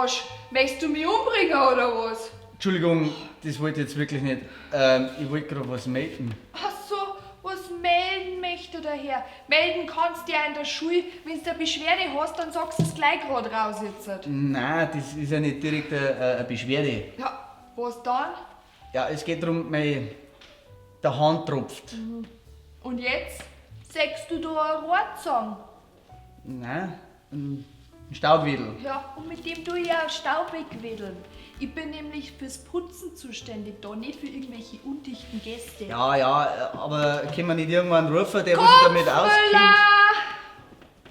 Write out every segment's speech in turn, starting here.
Arsch. Möchtest du mich umbringen oder was? Entschuldigung, das wollte ich jetzt wirklich nicht. Ich wollte gerade was melden. Ach so, was melden möchte der Herr? Melden kannst du ja in der Schule. Wenn du eine Beschwerde hast, dann sagst du es gleich gerade raus jetzt. Nein, das ist ja nicht direkt eine Beschwerde. Ja, was dann? Ja, es geht darum, der Hahn tropft. Und jetzt? Sägst du da einen Rohrzahn? Nein, ein Staubwedel. Ja, und mit dem tue ich ja Staub wegwedeln. Ich bin nämlich fürs Putzen zuständig da, nicht für irgendwelche undichten Gäste. Ja, ja, aber können wir nicht irgendwann rufen, der was sich damit auskennt? Kopfmüller!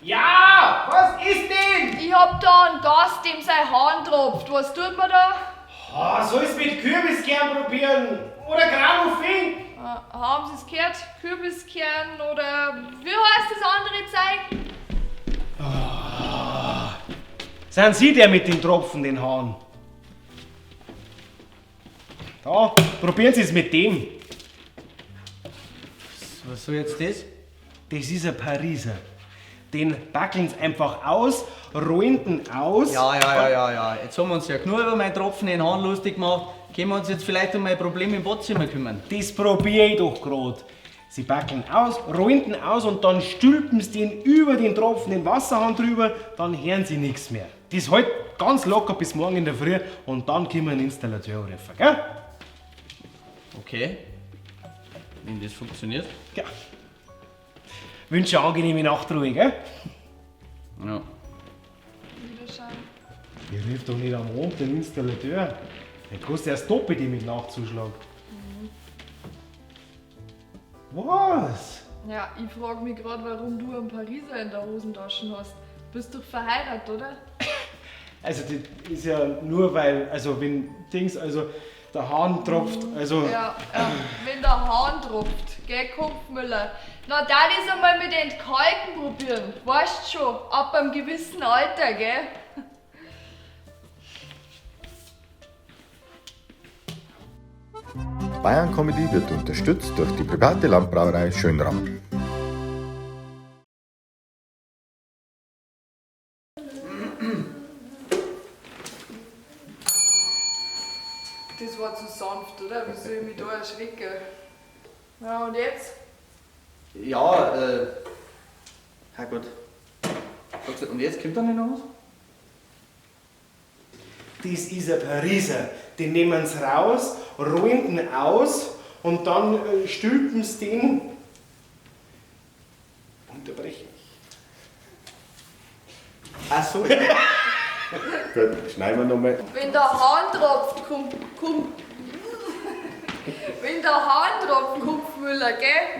Ja, was ist denn? Ich hab da einen Gast, dem sein Hahn tropft. Was tut man da? Oh, soll's mit Kürbiskern probieren oder Granufink? Haben Sie's gehört? Kürbiskern oder wie heißt das andere Zeug? Sind Sie der mit den Tropfen, den Hahn? Da, probieren Sie es mit dem. Was soll jetzt das? Das ist ein Pariser. Den backeln Sie einfach aus, rollen den aus. Ja, ja, ja, ja, ja. Jetzt haben wir uns ja genug über meinen Tropfen in den Hahn lustig gemacht. Können wir uns jetzt vielleicht um mein Problem im Badzimmer kümmern? Das probiere ich doch grad. Sie backeln aus, rollen den aus und dann stülpen sie den über den Tropfen den Wasserhahn drüber, dann hören sie nichts mehr. Das hält ganz locker bis morgen in der Früh und dann können wir einen Installateur rufen, gell? Okay. Wenn das funktioniert. Ja. Wünsche eine angenehme Nachtruhe, gell? Ja. Wiederschauen. Ich ruf doch nicht am Abend den Installateur. Der kostet erst doppelt mit Nachtzuschlag. Was? Ja, ich frag mich grad, warum du einen Pariser in der Hosentasche hast. Bist doch verheiratet, oder? Also das ist ja nur weil, also wenn Dings, also der Hahn tropft, also... Ja, ja, wenn der Hahn tropft, gell, Kopfmüller. Na, da ist einmal mit Entkalken probieren. Weißt schon, ab einem gewissen Alter, gell? Bayern Comedy wird unterstützt durch die private Landbrauerei Schönram. Das war zu sanft, oder? Wie soll ich mich da erschrecken? Ja, und jetzt? Ja, Herrgott. Sagst du, und jetzt kommt da nicht noch was? Das ist ein Pariser. Den nehmen sie raus, rollen den aus und dann stülpen sie den. Unterbrechen. Ach so. Gut, schneiden wir nochmal. Wenn der Hahn tropft, kommt, kommt. Wenn der Hahn tropft, Kupfmüller, gell?